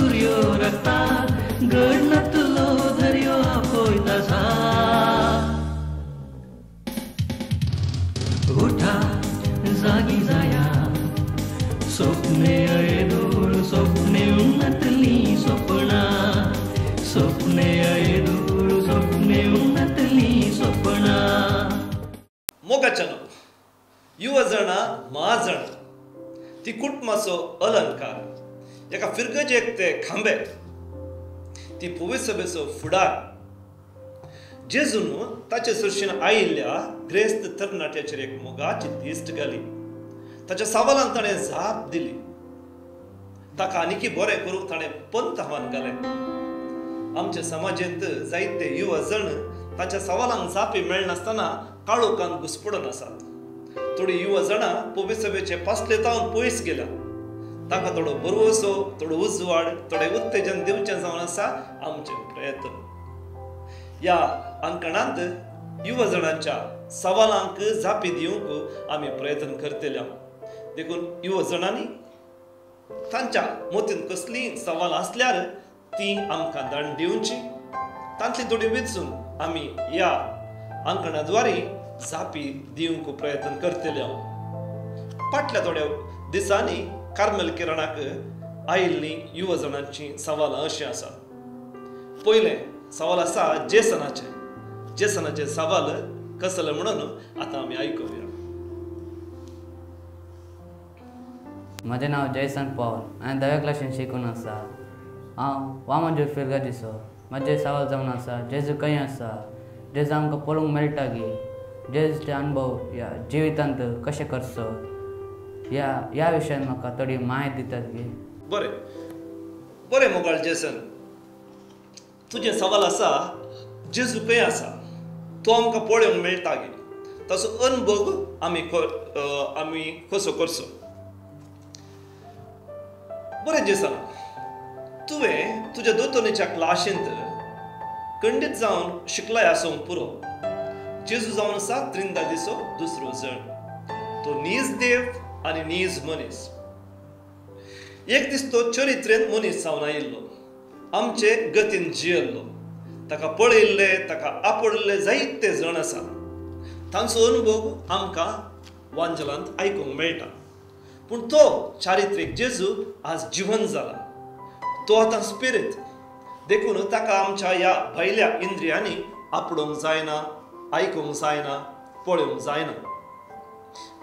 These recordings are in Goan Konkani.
सुर्यो रक्ता घडनातलो दर्यो आपयता सा उठा जागी जाया स्वप्ने येदोळ स्वप्ने उन्नतली स्वप्ना स्वप्ने येदोळ स्वप्ने उन्नतली स्वप्ना. मोगाच्यानो युवजणा म्हाजण ती कुटुंबाचो अलंकार, एका फिरगजेक ते खांबे, ती पुविसभेचो फुडार. जेजून ताचे सरशीन आयिल्ल्या ग्रेस्त तरणाट्याचेर एक मोगाची दिश्ट घाली. ताच्या सवालान ताणें जाप दिली. ताका आनीकी बरें करूंक ताणें पंत आव्हान घालें. आमच्या समाजेंत जायते युवा जण ताच्या सवालांक जापी मेळनासतना काळोखान घुसपडून आसात. थोडी युवा जाणां पविसभेचे पासले तावन पयस गेल्या. ताका थोडो भरवसो, थोडो उजवाड, थोडें उत्तेजन दिवचें जावन आसा आमचे प्रयत्न. ह्या अंकणांत युवा जाणांच्या सवालांक जापी दिवंक आमी प्रयत्न करतले. देखून युवा जाणांनी तांच्या मतीन कसलीं सवाल आसल्यार ती आमकां दाण दिवची. तांतली थोडी वेंचून आमी ह्या अंकणा द्वारे जापी दिवंक प्रयत्न करतले. फाटल्या थोड्या दिसांनी कार्मेल किरणाक आयिल्लीं युवा जाणांची सवालां अशीं आसात. पयलें सवाल आसा जेसनाचें. जेसनाचें सवाल कसलें म्हणून आतां आमी आयकुया. म्हजें नांव जयसन पावल. हांवें धाव्या क्लासीन शिकून आसा. हांव वामनजूर फिरगजीचो. म्हजें सवाल जावन आसा जेजू खंय आसा, जेजू आमकां पळोवंक मेळटा गी, जेजूचे अनुभव ह्या जिवितांत कशें करचो ह्या ह्या विशयान म्हाका थोडी म्हायती दितात गी. बरें बरें मोगाळ जेसन, तुजें सवाल आसा जेजू खंय आसा, तो आमकां पळोवंक मेळटा गी, ताचो अनुभव आमी आमी कसो करचो. बरें जेसन, तुवें तुज्या दोतोनीच्या क्लासींत खंडीत जावन शिकलाय आसूंक पुरो. जेजू जावन आसा त्रिंदादीचो दुसरो जण. तो नीज देव आनी नीज मनीस. एक दीस तो चरित्रेन मनीस जावन आयिल्लो, आमचे गतीन जियल्लो. ताका पळयल्ले, ताका आपडिल्ले जायते जण आसा. तांचो अनुभव आमकां वांजलांत आयकूंक मेळटा. पूण तो चारित्रीक जेजू आज जिवन जाला. तो आतां स्पिरीत. देखून ताका आमच्या ह्या भायल्या इंद्रियांनी आपडोवंक जायना, आयकूंक जायना, पळोवंक जायना.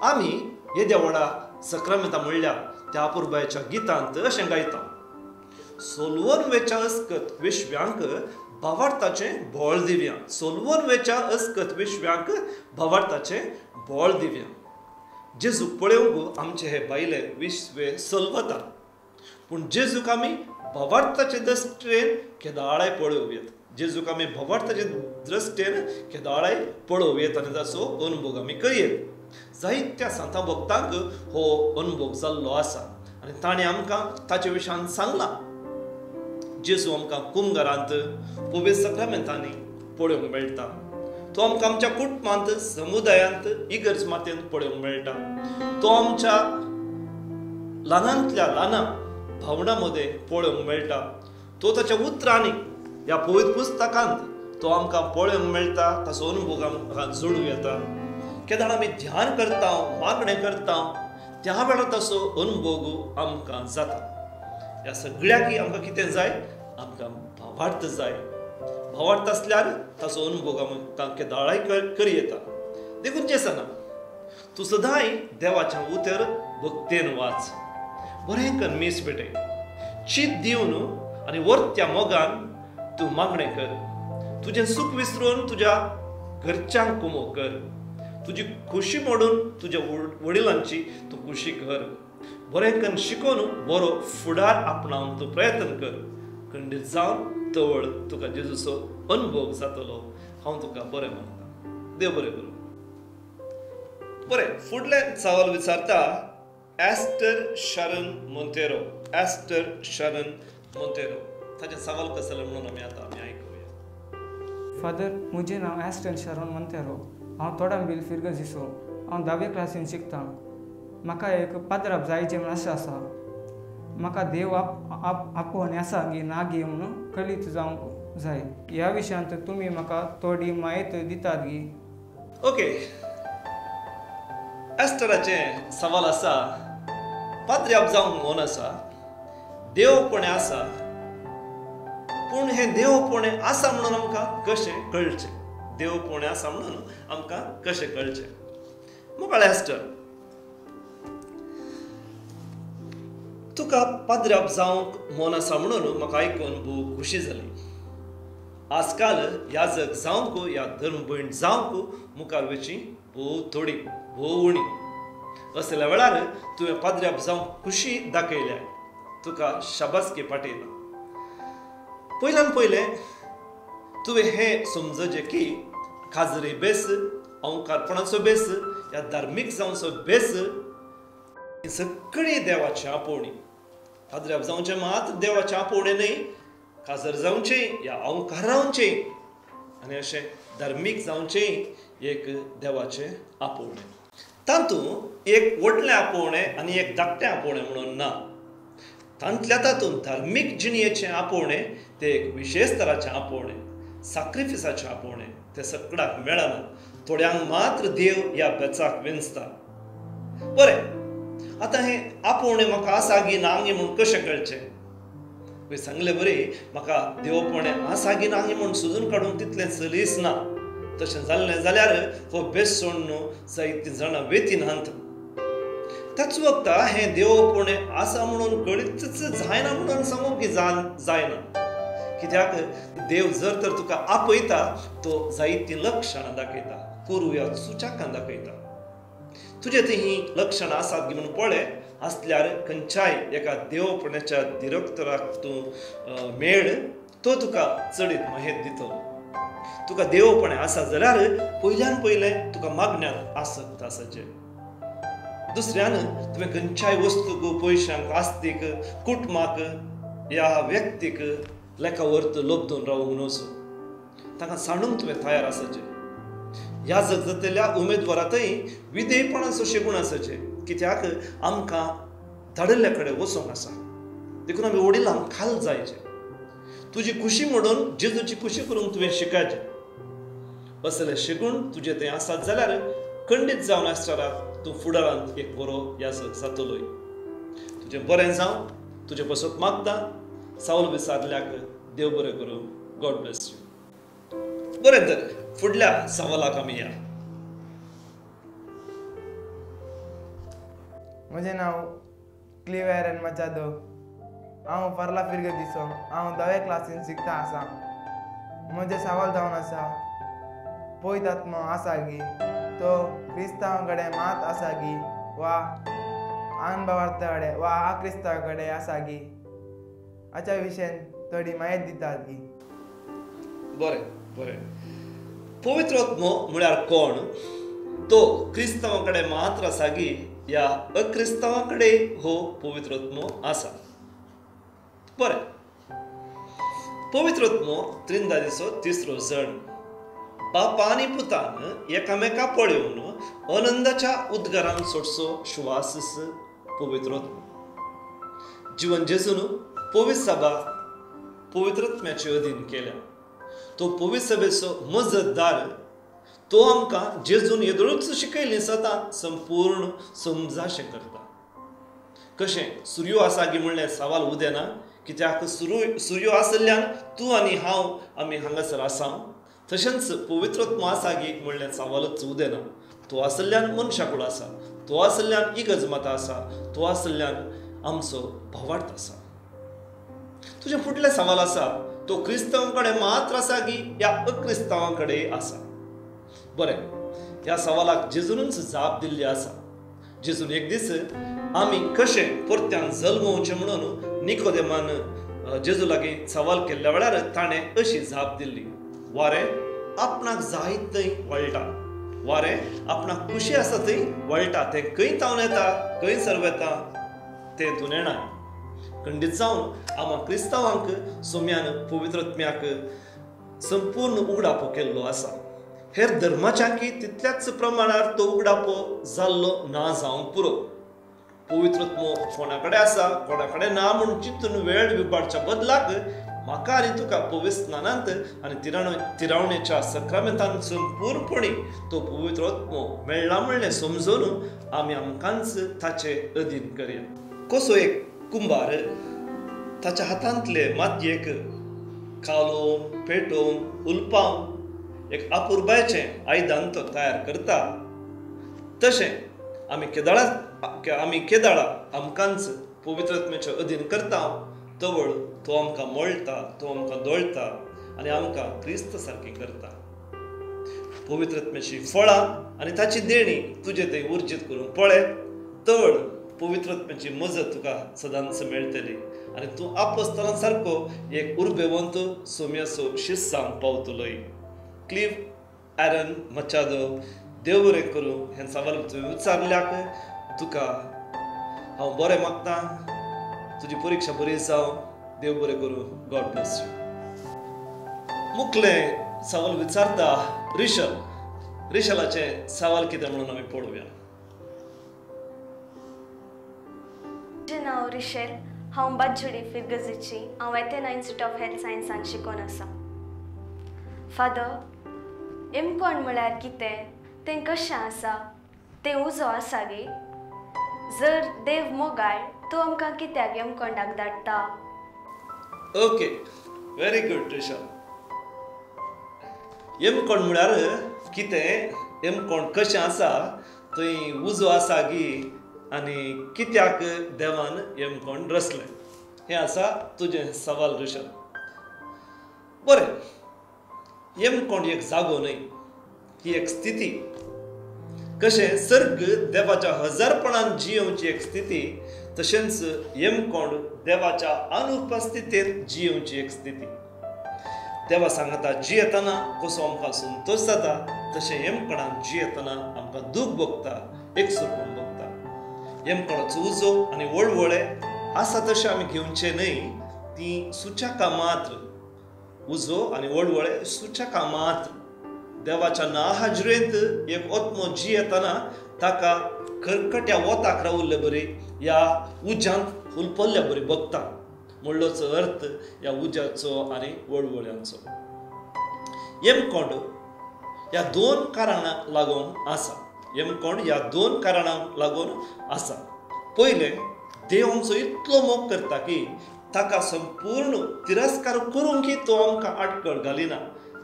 आमी येद्या व्हडा सक्रामेंता म्हणल्यार त्या अपुरबायेच्या गितांत अशें गायता, सोलवन वेच्या अस्कत विश्व्यांक भावार्थाचें बोळ दिव्या, सोलवन वेच्या अस्कत विश्व्यांक भावार्थाचें बोळ दिव्या. जेजूक पळोवंक आमचे हे भायले विश्वे सलवता, पूण जेजूक आमी भावार्थाचे दृश्टेन केदाळाय पळोवयेत. जेजूक आमी भावार्थाचे दृश्टेन केदाळाय पळोवयेत आनी ताचो अनुभव आमी करयेत. जायत्या सांता भक्तांक हो अनुभव जाल्लो आसा आनी ताणें आमकां ताचे विशयान सांगलां. जेजू आमकां कुमगारांत पवित्र सक्रामेंतांनी पळोवंक मेळटा. तो आमकां आमच्या कुटुंबांत, समुदायांत, इगर्ज मातेंत पळोवंक मेळटा. तो आमच्या ल्हानांतल्या ल्हाना भावनां मदें पळोवंक मेळटा. तो ताच्या उतरांनी ह्या पवित्र पुस्तकांत तो आमकां पळोवंक मेळटा. ताचो अनुभव आमकां जोडूं येता. केन्ना आमी ध्यान करता, मागणें करता, त्या वेळार ताचो अनुभव आमकां जाता. ह्या सगळ्याकी आमकां कितें जाय? आमकां भावार्थ जाय. भावार्थ आसल्यार ताचो अनुभव आमकां केदाळाय करी येता. देखून जेसना, तूं सदांय देवाचें उतर भक्तेन वाच, बरें कर मीस पेटय, चीत दिवन आनी वर्त्या मोगान तूं मागणें कर. तुजें सूख विसरून तुज्या घरच्यांक कुमो कर. तुजी खुशी मोडून तुज्या वडिलांची तूं खुशी कर. बरें करून शिकोवन बरो फुडार आपणावन तूं प्रयत्न कर. खंडीत जावन तवळ तुका जेजूचो अनुभव जातलो. हांव तुका बरें मानता. देव बरें करूं. बरें, फुडलें सवाल विचारता एस्टर शरण मोंतेरो. एस्टर शरण मोंतेरो, ताचें सवाल कसलें म्हणून आमी आतां आमी आयकुया. फादर, म्हजें नांव एस्टर शरण मोंतेरो. हांव तोडांबील फिरगजीचो. हांव धावे क्लासीन शिकता. म्हाका एक पाद्राप जायचें म्हूण आशा आसा. म्हाका देव आपोवणें आसा गी ना गी म्हणून कळीत जावंक जाय. ह्या विशयांत तुमी म्हाका थोडी म्हायती दितात गी? ओके, एस्टराचें सवाल आसा, पाद्र्याब जावंक मन आसा, देवपणें आसा, पूण हें देवपणें आसा म्हणून आमकां कशें कळचें? देवपणें आसा म्हणून आमकां कशें कळचें? मुखाळ एस्टर, तुका पाद्र्याब जावंक मन आसा म्हणून म्हाका आयकून भोव खुशी जाली. आजकाल याजक जावंक या धर्मभयण जावंक मुखार वचची भोव थोडी, भोव उणी. असल्या वेळार तुवें पाद्र्याब जावंक खुशी दाखयल्या, तुका शाबासकी पाठयता. पयल्यान पयलें तुवें हें समजचें की खाजरी बेस, अंकारपणाचो बेस या धार्मीक जावचो बेस सगळी देवाची आपोवणी. पाद्र्याब जावचें मात देवाचें आपोवणें न्हय, खाजर जावचें या अंकारावचें आनी अशें धार्मीक जावचें एक देवाचें आपोवणें. तातूंत एक व्हडलें आपोवणें आनी एक धाकटें आपोवणें म्हणून ना. तांतल्या तातूंत धार्मीक जिणयेचें आपोवणें तें एक विशेश तराचें आपोवणें, साक्रिफिसाचें आपोवणें, तें सगळ्याक मेळना. थोड्यांक मात्र देव ह्या बेचाक वेंचता. बरें, आतां हें आपोवणें म्हाका आसा गी ना गी म्हूण कशें कळचें? सांगले बरी म्हाका देवपणें आसा गी ना गी म्हूण सोदून काडूंक तितलें सलीस ना. तशें जाल्लें जाल्यार हो बेस सोडून जायतीं जाणां वेतीनात. त्याच वखता हें देवपणें आसा म्हणून कळीतच जायना म्हणून सांगूंक की जायना. कित्याक देव जर तर तुका आपयता तो जायतीं लक्षणां दाखयता, करुया सुचाकां दाखयता. तुजे थंय हीं लक्षणां आसात गी म्हणून पळय आसल्यार खंयच्याय एका देवपणाच्या दिरक्तराक तूं मेळ, तो तुका चडीत माहिती दितलो. तुका देवपणें आसा जाल्यार पयल्यान पयलें तुका मागण्यांत आसक्त आसाचें. दुसऱ्यान तुवें खंयच्याय वस्तूक, पयशांक, आस्तीक, कुटुंबाक ह्या व्यक्तीक लेखा वर्त लोबदून रावूंक नजो. तांकां सांडूंक तुवें तयार आसाचें. ह्या जातल्या उमेदवारांतय विधेयपणाचो शेगूण आसाचें. कित्याक आमकां धाडिल्ल्या कडेन वचोंक आसा, देखून आमी वडिलांक खाल जायचें. तुजी खुशी म्हणून जेजूची खुशी करूंक तुवें शिकायचें. असले शेगूण तुजे थंय आसात जाल्यार खंडीत जावन आसतना तूं फुडारांत एक बरो याजक जातलोय. तुजें बरें जावं, तुजें बसत मागता. सावल विसारल्याक देव बरें करूं. God bless you. बरें तर फुडल्या सवालाक आमी या. म्हजें नांव क्लिवेरन मचादो. हांव पर्ला फिरगतीचो. हांव धावे क्लासीन शिकता आसा. म्हजें सवाल जावन आसा, पयत आत्मो आसा गी तो क्रिस्तांव कडेन मात आसा गी वा अनभावार्था कडेन वा अक्रिस्तांव कडेन आसा गी, हाच्या विशयान थोडी म्हायती दितात गी? बरें बरें. पवित्र आत्मो म्हळ्यार कोण? तो क्रिस्तांवां कडेन मात्र आसा गी या अक्रिस्तांवां कडेन हो पवित्र आत्मो आसा? बरें, पवित्र आत्मो त्रिंदादीचो तिसरो जण. बापा आनी पुतान एकामेका पळोवन आनंदाच्या उद्गारान सोडचो श्वास पवित्र आत्मो. जिवन जेजून पवित्र सभा पवित्र आत्म्याचे अधीन केल्या. तो पवित्र सभेचो मजतदार, तो आमकां जेजून येदोळूच शिकयली सदां संपूर्ण समजाशें करता. कशें सुर्यो आसा गी म्हणलें सवाल उदेना, कित्याक सुर्यो आशिल्ल्यान तूं आनी हांव आमी हांगासर आसा. तशेंच पवित्र आत्मो आसा गी म्हणलें सवालच उदेना. तो आशिल्ल्यान मनशाकूळ आसा, तो आशिल्ल्यान इगर्ज माता आसा, तो आशिल्ल्यान आमचो भावार्थ आसा. तुजें फुडलें सवाल आसा, तो क्रिस्तांवां कडेन मात्र आसा गी ह्या अक्रिस्तांवां कडेन आसा? बरें, ह्या सवालाक जेजूनच जाप दिल्ली आसा. जेजून एक दीस आमी कशें परत्यान जल्मवचें म्हणून निकोदेमान जेजू लागीं सवाल केल्ल्या वेळार ताणें अशी जाप दिल्ली, वारें आपणाक जाय थंय वळटा, वारें आपणाक खुशी आसा थंय वळटा, तें खंय तावन येता, खंय सर्व येता तें तूं नेणाय. खंडीत जावन आमकां क्रिस्तांवांक सोम्यान पवित्र आत्म्याक संपूर्ण उगडापो केल्लो आसा. हेर धर्माच्यांकी तितल्याच प्रमाणार तो उगडापो जाल्लो ना जावंक पुरो. पवित्रत्मो कोणा कडेन आसा कोणा कडेन ना म्हूण चिंतून वेळ विबाडच्या बदलाक म्हाका आनी तुका पवित्र स्नानांत आनी तिरावणेच्या सक्रामेंतान संपूर्णपणी तो पवित्रत्मो मेळ्ळा म्हणलें समजून आमी आमकांच ताचे अधीन करया. कसो एक कुंभार ताच्या हातांतले मातयेक कालोवन पेटोवन उलपावन एक अपुरबायचें आयदन तो तयार करता, तशें आमी केदाळा आमकांच पवित्रत्म्याचे अधीन करता तवळ तो आमकां मळटा, तो आमकां दोळटा आनी आमकां क्रिस्त सारकी करता. पवित्रत्म्याची फळां आनी ताची देणी तुजे थंय उर्जीत करूंक पळय, तवळ पवित्रत्म्याची मजत तुका सदांच मेळटली आनी तूं आपस्तना सारको एक उर्बेवंत सोम्याचो शिस्सांक पावतलोय. क्लीव एरन मचादो, देव बरें करूं. हें सवाल तुवें विचारल्याक तुका हांव बरें मागता. तुजी परिक्षा बरी जावं. देव बरें करूं. God bless you. मुखलें सवाल विचारता रिशल. रिशलाचें सवाल कितें म्हणून आमी पळोवया. म्हजें नांव रिशेल, हांव बाजोडी फिरगजेची. हांव एथेना इन्स्टिट्यूट ऑफ हेल्थ सायन्सान शिकोन आसा. फादर, एमकोण म्हळ्यार कितें, तें कशें आसा, तें उजो आसा गे? जर देव मोगाळ तो आमकां कित्याक यमकोंडाक धाडटा? Okay, very good Rishal. यमकोंड म्हळ्यार कितें, यमकोंड कशें आसा, थंय उजो आसा गी आनी कित्याक देवान यमकोंड रचलें, हें आसा तुजें सवाल रिशल. बरें, यमकोंड एक जागो न्हय, ही एक स्थिती. कशें सर्ग देवाच्या हजारपणान जियेवची एक स्थिती, तशेंच यमकोंड देवाच्या अनुपस्थितींत जियेवची एक स्थिती. देवा सांगता जियेतना कसो आमकां संतोश जाता, तशें यमकोणान जियेतना आमकां दूख भोगता, एकसुरपण भोगता. यमकोणाचो उजो आनी वळवळे आसा तशें आमी घेवचें न्हय, ती सुचका मात्र. उजो आनी वळवळे सुचका मात्र. देवाच्या ना हाजरेंत एक आत्मो जियेतना ताका खरखट्या वताक रावल्ले बरी ह्या उज्यांत हुलपल्ल्या बरी बगता म्हणलोचो अर्थ ह्या उज्याचो आनी वळवळ्यांचो. यमकोंड ह्या दोन कारणांक लागून आसा. यमकोंड ह्या दोन कारणांक लागून आसा. पयलें, देव आमचो इतलो मोग करता की ताका संपूर्ण तिरस्कार करूंक की तो आमकां आडखळ घालिना.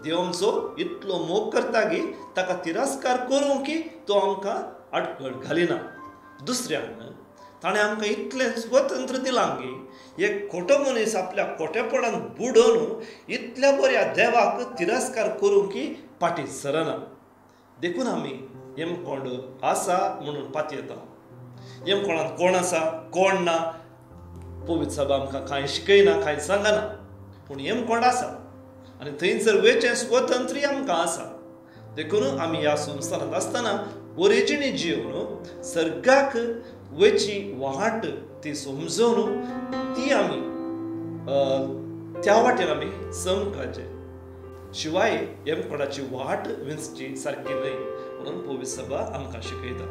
देव आमचो इतलो मोग करता की ताका तिरस्कार करूंक की तो आमकां आडखळ घालिना. दुसऱ्यान, ताणें आमकां इतलें स्वतंत्र दिलां की एक खोटो मनीस आपल्या खोटेपणान बुडोवन इतल्या बऱ्या देवाक तिरस्कार करूंक की फाटीं सरना. देखून आमी यमकोंड आसा म्हणून पातयेता. यमकोणांत कोण आसा कोण ना पवित्र सभा आमकां कांय शिकयना, कांय सांगना, पूण यमकोंड आसा आनी थंयसर वेचें स्वतंत्र्य आमकां आसा. देखून आमी ह्या संवसारांत आसतना ओरिजिनी जिवन सर्गाक वयची वाट ती समजून ती आमी त्या वाटेन आमी समकाचें. शिवाय यमकोणाची वाट विंचची सारकी न्हय म्हणून पवित्र सभा आमकां शिकयता.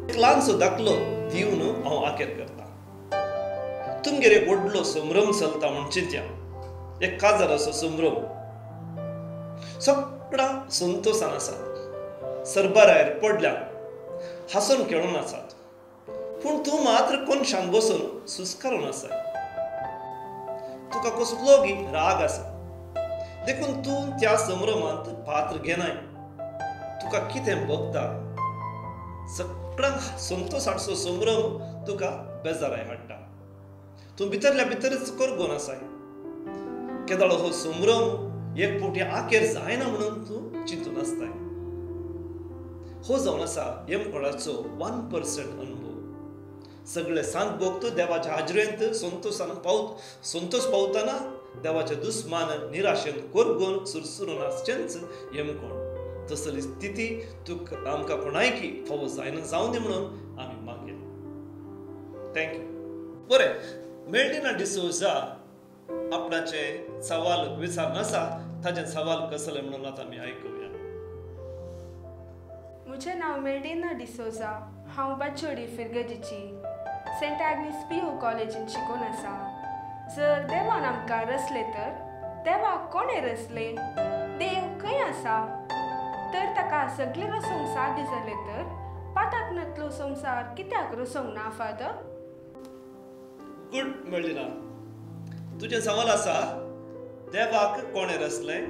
एक ल्हानसो दाखलो दिवन हांव आखेर करता. तुमगेर एक व्हडलो संभ्रम चलता म्हूण चिंत्या, एक काजाराचो संभ्रम. सगळा संतोशान आसात, सरबरायर पडल्या, हांसून खेळून आसात, पूण तूं मात्र कोनशान बसून सुस्कारून आसा. तुका कसलो गी राग आसा, देखून तूं त्या संभ्रमांत पात्र घेनाय. तुका कितें भोगता, सगळ्यांक संतोश हाडचो संभ्रम तुका बेजाराय हाडटा. तूं भितरल्या भितरच करगोन आसाय. केदाळो हो संभ्रम एक फावटी आखेर जायना म्हणून तूं चिंतून आसताय. हो जावन आसा यमकोणाचो 1% अनुभव. सगळे सांत भोगतो देवाच्या हाजरेंत संतोशान संतोश पावतना देवाच्या दुस्मान निराशेन कोरगोन सुरसुरून आसचेंच यमकोण. तसली स्थिती तुका आमकां कोणायकी फावो जायना जावं दी म्हणून आमी मागया. Thank you. बरें, मेल्डिना डिसोजा आपणाचे सवाल विचार नासा, ताजें सवाल कसलें म्हणून आतां आमी आयकुया. म्हजें नांव मेल्डिना डिसोजा, हांव बाचोडी फिरगजीची. सेंट आग्नीस पी ओ कॉलेजीन शिकोन आसा. जर देवान आमकां रचले तर देवाक कोणें रचले? देव खंय आसा? तर ताका सगळें रचोवंक साध्य जालें तर पाताकनांतलो संवसार कित्याक रचोवंक ना फादर? गुड मेळ्ळी. तुजें सवाल आसा देवाक कोणें रचलें,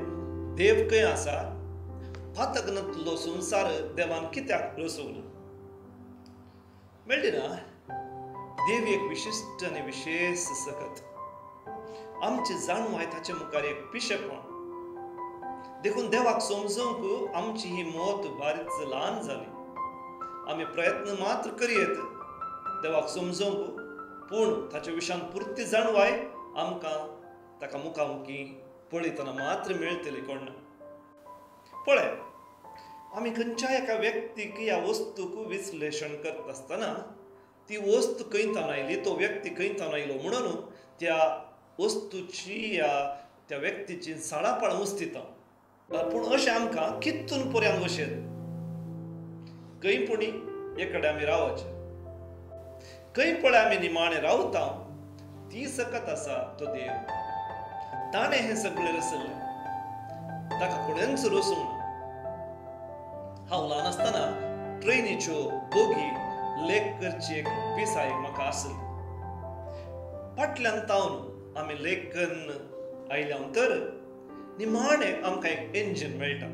देव खंय आसा, पातकनांतलो संवसार देवान कित्याक रचोवंक ना? मेळ्ळी ना. देव एक विशिश्ट आनी विशेष सकत. आमची जाणवाय ताचे मुखार एक पिशेपण. देखून देवाक समजूंक आमची ही मत बारीच ल्हान जाली. आमी प्रयत्न मात्र करयेत देवाक समजूंक, पूण ताचे विशयान पुरती जाणवाय आमकां ताका मुखामुखी पळयतना मात्र मेळटली कोण ना. पळय, आमी खंयच्याय एका व्यक्तीक ह्या वस्तूक विश्लेशण करता आसतना ती वस्तू खंय तावन आयली, तो व्यक्ती खंय तावन आयलो म्हणून त्या वस्तूची या त्या व्यक्तीची साळापाळां उस्तिता. पूण अशें आमकां कितून पर्यंत वशेत खंय पुणी एकडे आमी रावचें, खंय पळय आमी निमाणें रावता ती सकत आसा तो देव. ताणें हें सगळें रचलें, ताका कोणेंच रचूंक ना. हांव ल्हान आसतना ट्रेनीच्यो बोगी लेख करची एक पिसाय म्हाका आसली. फाटल्यान तावन आमी लेखन आयल्या तर निमाणें आमकां एक इंजीन मेळटा.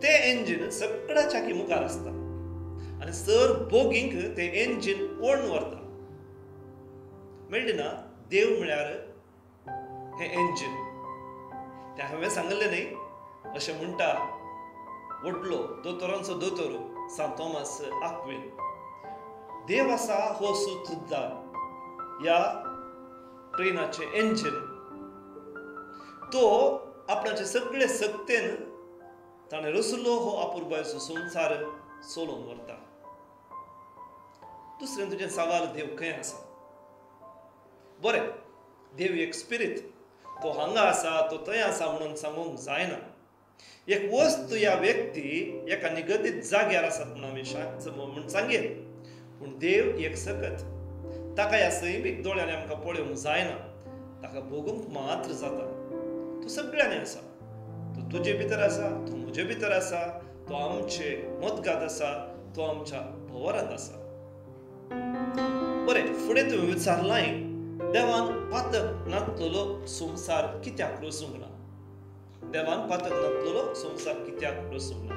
तें इंजीन सगळ्या चाकी मुखार आसता आनी सर बोगींक तें इंजीन ओडून व्हरता. मेळ्ळी ना. देव म्हळ्यार हें इंजीन. तें हांवें सांगलें न्ही, अशें म्हणटा व्हडलो दोतोरांचो दोतोर सांत थॉमस आक्विन. देव आसा हो सुत्रधार ह्या ट्रेनाचें इंजीन. तो आपणाचे सगळे सक्तेन ताणें रचलो हो अपुरबायेचो संवसार चलोवन व्हरता. दुसरें तुजें सवाल, देव खंय आसा? बरें, देव एक स्पिरीत, तो हांगा आसा तो थंय आसा म्हणून सांगूंक जायना. एक वस्तू या व्यक्ती एका निगदीत जाग्यार आसात म्हणून आमी म्हूण सांगेत, पूण देव एक सकत. ताका ह्या सैमीक दोळ्यांनी आमकां पळोवंक जायना, ताका भोगूंक मात्र जाता. तो सगळ्यांनी आसा, तो तुजे भितर आसा, तो म्हजे भितर आसा, तो आमचे मतगात आसा, तो आमच्या भोवरांत आसा. बरें, फुडें तुवें विचारलांय देवान पातक नातलेलो संवसार कित्याक रचूंक ना? देवान पातक नातलेलो संवसार कित्याक रचूंक ना?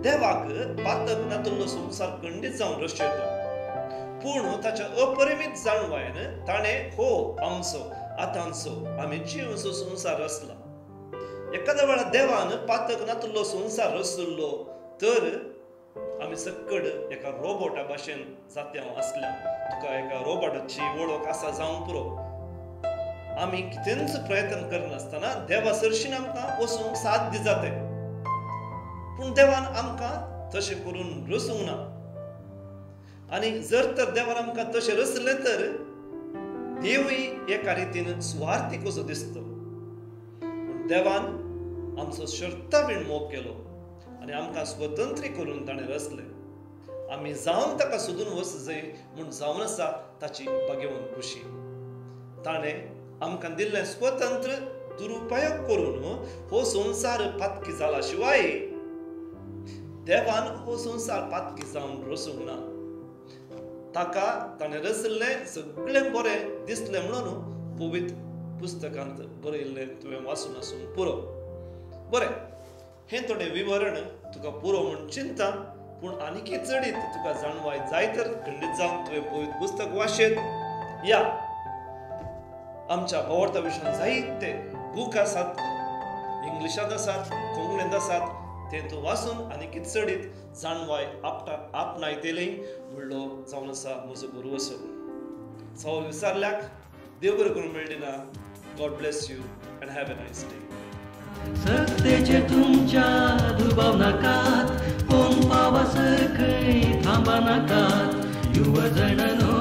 देवाक पातक नातलेलो संवसार खंडीत जावन रचयतो, पूण ताच्या अपरिमीत जाणवायन ताणें हो आमचो आतांचो आमी जिवचो संवसार रचला. एखाद्या वेळार देवान पातक नातलेलो संवसार रचलो तर आमी सक्कड एका रोबोटा भाशेन जात्या आसल्या. तुका एका रोबोटाची वळख आसा जावंक पुरो. आमी कितेंच प्रयत्न करनासतना देवा सरशीन आमकां वचूंक साध्य जाते, पूण देवान आमकां तशें करून रचूंक ना. आनी जर तर देवान आमकां तशें रचलें तर देवूय एका रितीन सुवार्थी कसो दिसता. पूण देवान आमचो शर्ता बीन मोग केलो आनी आमकां स्वतंत्र करून ताणें रचलें. आमी जावन ताका सोदून वच जाय म्हूण जावन आसा ताची भाग्यवंत खुशी. ताणें आमकां दिल्लें स्वतंत्र दुरुपयोग करून हो संवसार पातकी जाला शिवाय देवान हो संवसार पातकी जावन रचूंक ना. ताका ताणें रचल्लें सगळें बरें दिसलें म्हणून पवित्र पुस्तकांत बरयल्लें तुवें वाचून आसूंक पुरो. बरें, हें थोडें विवरण तुका पुरो म्हूण चिंता, पूण आनीकय चडीत तुका जाणवाय जाय तर खंडीत जावन तुवें पवित्र पुस्तक वाचेत या आमच्या भावार्था विशयान जायते बूक आसात, इंग्लिशांत आसात, कोंकणींत आसात, ते तूं वाचून आनीकय चडीत जाणवाय आपणायतली म्हणलो जावन आसा म्हजो गुरू असो. सवाल विचारल्याक देव बरें करूं मेळ्ळी ना. God bless you and have a nice day. सत्तेचे तुमच्या दुबाव नाकात, कोण पावस खंय थांबा नाकात, युवजणांनो.